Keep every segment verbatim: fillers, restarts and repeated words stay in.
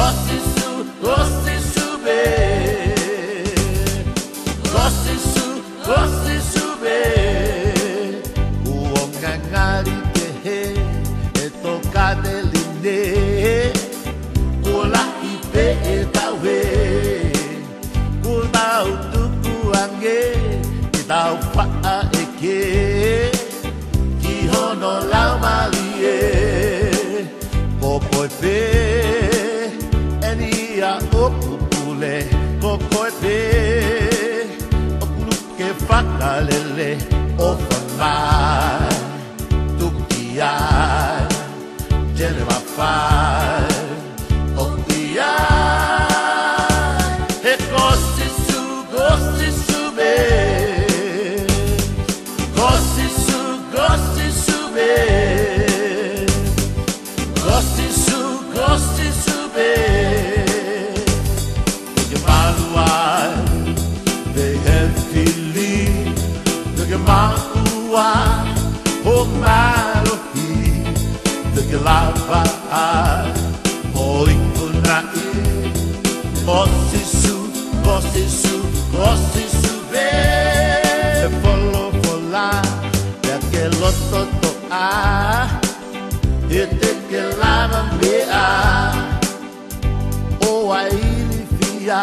Ko Sīsū, ko Sīsū pē. Ko Sīsū, ko Sīsū pē. Kuo ngangali kehe ʻetau kāteli ni. Kuo lahi pē ʻetau hē. Kuo tau tukuange ʻetau faʻa ʻeke ki hono laumālie. Ko koe pē eni ʻa ʻoku pule, ko koe pē ʻoku luke fakalele. ʻOfa mai, tuku ki ai, Jeremiah five, ʻoku ʻi ai. He ko Sīsū, ko Sīsū pē. Ko Sīsū, ko Sīsū pē. Ko Sīsū, ko Sīsū pē. Te ke malu ai, te ke fili, te ke maʻu ai ho mālohi, te ke lava ai ho ikunaʻi. Ko Sīsū, ko Sīsū, ko Sīsū pē. He folofola, pea ke loto toʻa, he te ke lava meʻa ʻo ʻai ilifia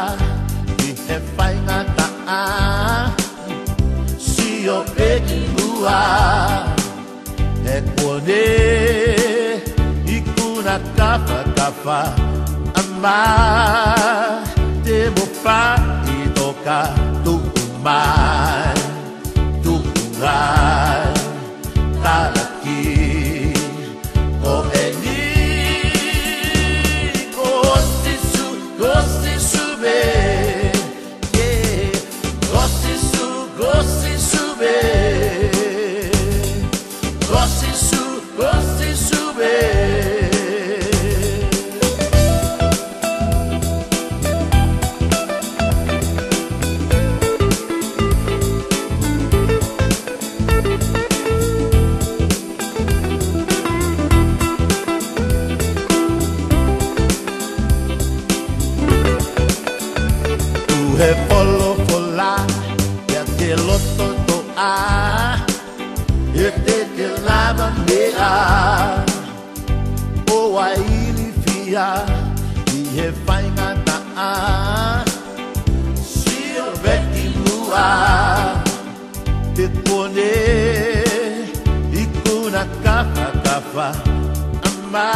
ʻi he faingataʻa. Sio pē ki muʻa, he kuo ne ikuna kafakafa, ʻa ma te mo faʻitoka tuʻu mai. Tuku ai talaki ko eni, ko Sīsū, ko Sīsū pē. Yeah. Ko Sīsū, ko Sīsū pē. Ko Sīsū, ko Sīsū pē. Tuʻu he folofola, pea ke loto toʻa, he te ke lava meʻa ʻo ʻai ilifia ʻi he faingataʻa. Sio pē ki muʻa, he kuo ne ikuna kafakafa, ʻa ma